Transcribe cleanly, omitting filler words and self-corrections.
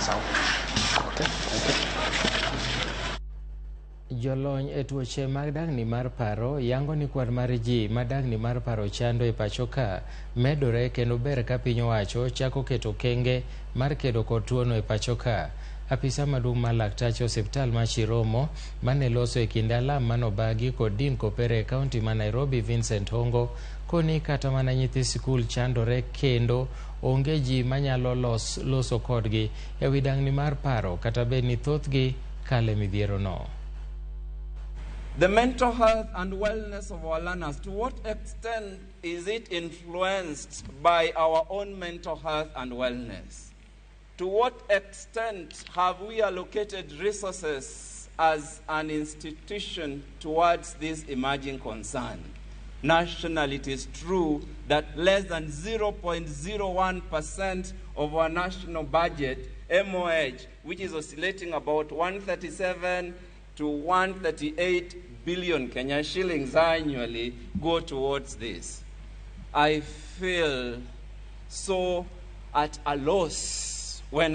Sawa. Okay, thank you. Jolony e tuoche mag dang'ni mar paro yango ni kwan mar ji ma dang'ni mar paro chando e pacho ka medore kendo ber ka piny owacho chako keto okenge mar kedo kod tuono e pacho ka. Apisa maduong' mar laktache osiptal ma Chiromo mane loso e kinde alam manobagi kod Dean Kopere e kaunti ma Nairobi Vincent Hongo koni kata mana nyithi sikul chandore kendo onge ji manyalo loso kodgi e wi dang'ni mar paro kata bed ni thothgi kale midhierono. The mental health and wellness of our learners, to what extent is it influenced by our own mental health and wellness? To what extent have we allocated resources as an institution towards this emerging concern? Nationally, it is true that less than 0.01% of our national budget, MOH, which is oscillating about 137 to 138 billion Kenya shillings annually, go towards this. I feel so at a loss